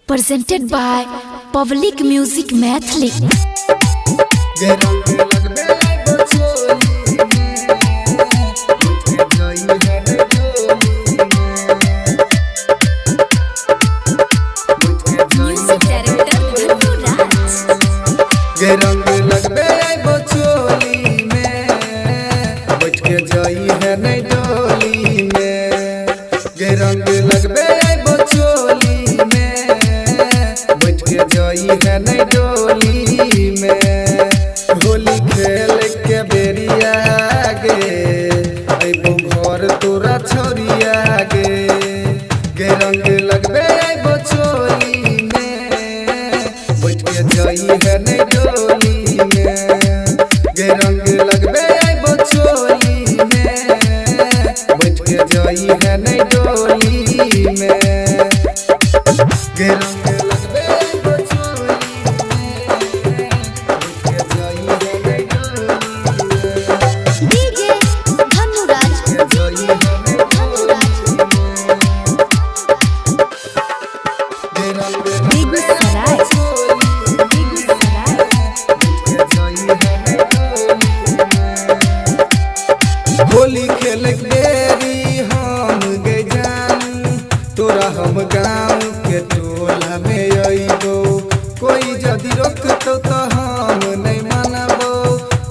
Presented by Public Music Maithili. गे रंग लगबे आइबो चोली में, बैठ के जई है नै डोली में, बैठ के जई म्यूजिक है नै डायरेक्टर धन्नू राज। गे रंग लगबे आइबो चोली में, बैठ के जई है नै डोली में। गे रंग लगबे आइबो चोली में, बैठ के जई है नै डोली में। होली खेल के बेरिया गे, अइबो घर तोरा छोरिया गे। गे रंग लगबे आइबो चोली में, बैठ के जई है नै डोली में। गे रंग लगबे आइबो चोली में, बैठ के जई है नै डोली में। गे रंग लगबे आइबो चोली में, बैठ के जई है नै डोली में। डीजे धन्नू राज। जई है नै धन्नू राज। गे रंग बेगूसराय। बेगूसराय। होली खेल बेरी हम गे जानू, तोरा हम गाँव के टोला में अइबो। कोई जदि रोकतो तो हम नहीं मानबो,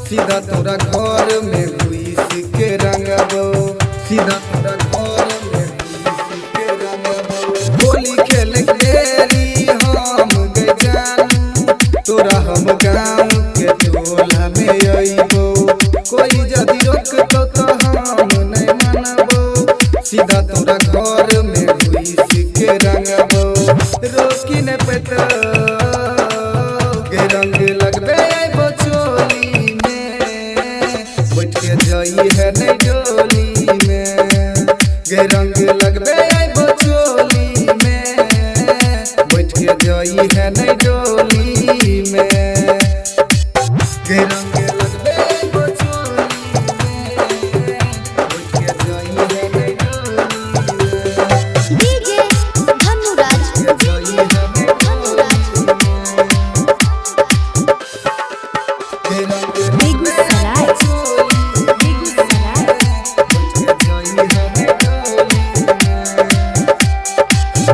सीधा तोरा घर में घुस के रंगबो, सीधा तोरा घर में घुस के रंगबो। होली खेल बेरी हम गे जानू, तोरा हम गाँव के टोला में अइबो। कोई जदि रोकतो तो हम नहीं मानबो, सीधा तोरा घर में घुस के रंगबो। रोकी न पेतो गे रंग लगबे आइबो चोली में, बैठ के जई है नै डोली में। गे रंग लगबे आइबो चोली में, बैठ के जई है नै डोली में। गे रंग लगबे आइबो चोली में, बैठ के जई है नै डोली में। डीजे धन्नू राज। जई है नै धन्नू राज। गे रंग बेगूसराय। बेगूसराय।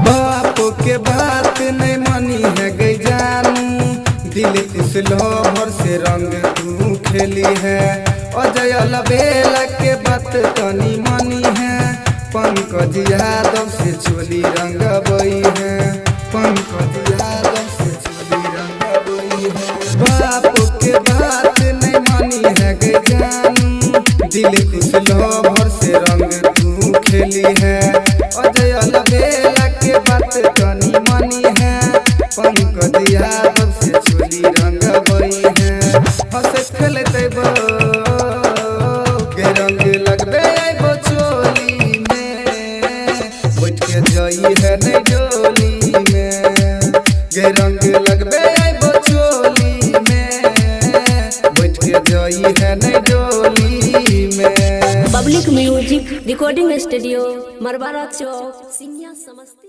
बाप के बात नहीं मानी है गई जानू, दिल खुश लोभर से रंग तू खेली है। अजय लबेला के बात तनी मानी है, पंकज यादव से चोली रंगबई है, पंकज यादव से चोली रंगबई है। बाप के बात नहीं मानी है गई जानू, दिल खुश लोभर से रंग तू खेली है। अजय लबेला के बात तनी मानी है, पंकज यादव से चोली रंगबई है। हंसत खेलते बो गे रंग लगबे आइबो चोली में, बैठ के जई है नै डोली में। गे रंग लगबे आइबो चोली में, बैठ के जई है नै डोली में। Public music recording studio, Marwara Chowk, Singhia, Samastipur.